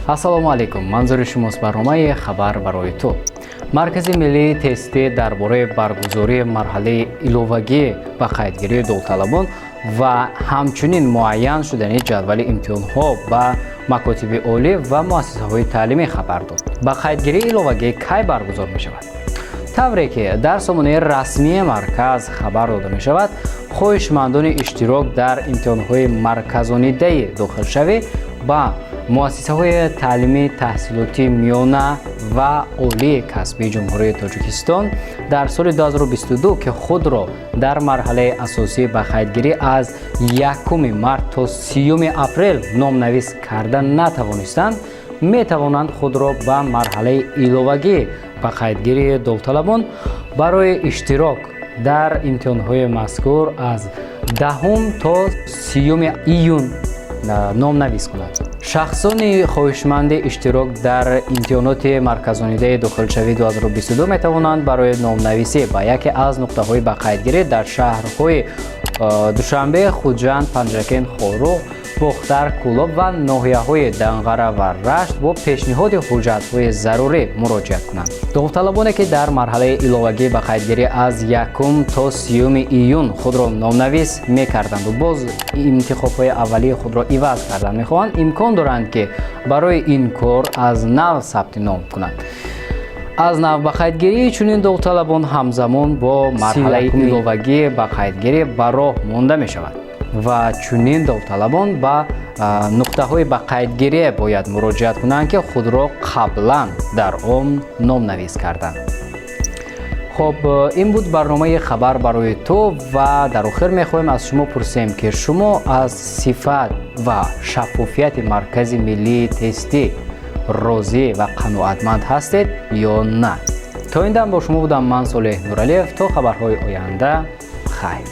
Ассалому алайкум, манзури шумост барномаи «Хабар барои ту». Маркази миллии тестӣ дар бораи баргузории марҳалаи иловагӣ ба қайдгирии довталабон ва ҳамчунин муайян шудани ҷадвали имтиҳонҳо ба макотиби олӣ ва муассисаҳои таълимӣ хабар дод. Ба қайдгирии иловагӣ кай баргузор мешавад? Тавре ки дар сомонаи расмии марказ хабар дода мешавад, хоҳишмандони иштирок дар имтиҳонҳои марказонидаи дохилшавӣ ба муассисаҳои таълимии таҳсилоти миёна ва олии касбии Ҷумҳурии Тоҷикистон дар соли 2022, ки худро дар марҳалаи асосии ба қайдгирӣ аз 1 март то 30 апрел номнавис карда натавонистанд, метавонанд худро ба марҳалаи иловагӣ ба қайдгирии довталабон барои иштирок дар имтиҳонҳои мазкур аз 10 то 30 июн номнавис кунанд. Шахсони хоҳишманди иштирок дар имтиҳоноти марказонидаи дохилшавӣ 2022 метавонанд барои номнависӣ ба яке аз нуқтаҳои ба қайдгирӣ дар шаҳрҳои Душанбе, Хуҷанд, Панҷакент, Хоруғ, Бохтар, Кӯлоб ва ноҳияҳои Данғара ва Рашт бо пешниҳоди ҳуҷҷатҳои зарурӣ муроҷиат кунанд. Довталабоне, ки дар марҳалаи иловагӣ ба қайдгирӣ аз 1 то 30 июн худро номнавис мекарданду боз интихобҳои аввалии худро иваз кардан мехоҳанд, имкон доранд, ки барои ин кор аз нав сабти ном кунанд. Аз нав ба қайдгирии чунин довталабон ҳамзамон бо марҳалаи иловагӣ ба қайдгирӣ ба роҳ монда мешавад ва чунин довталабон ба нуқтаҳои ба қайдгирӣ бояд муроҷиат кунанд, ки худро қаблан дар он номнавис карданд. Хуб, ин буд барномаи «Хабар барои ту» ва дар охир мехоҳем аз шумо пурсем, ки шумо аз сифат ва шаффофияти Маркази миллии тестӣ розӣ ва қаноатманд ҳастед ё на? То ин дам бо шумо будам ман, Солеҳ Нуралиев. То хабарҳои оянда хайр.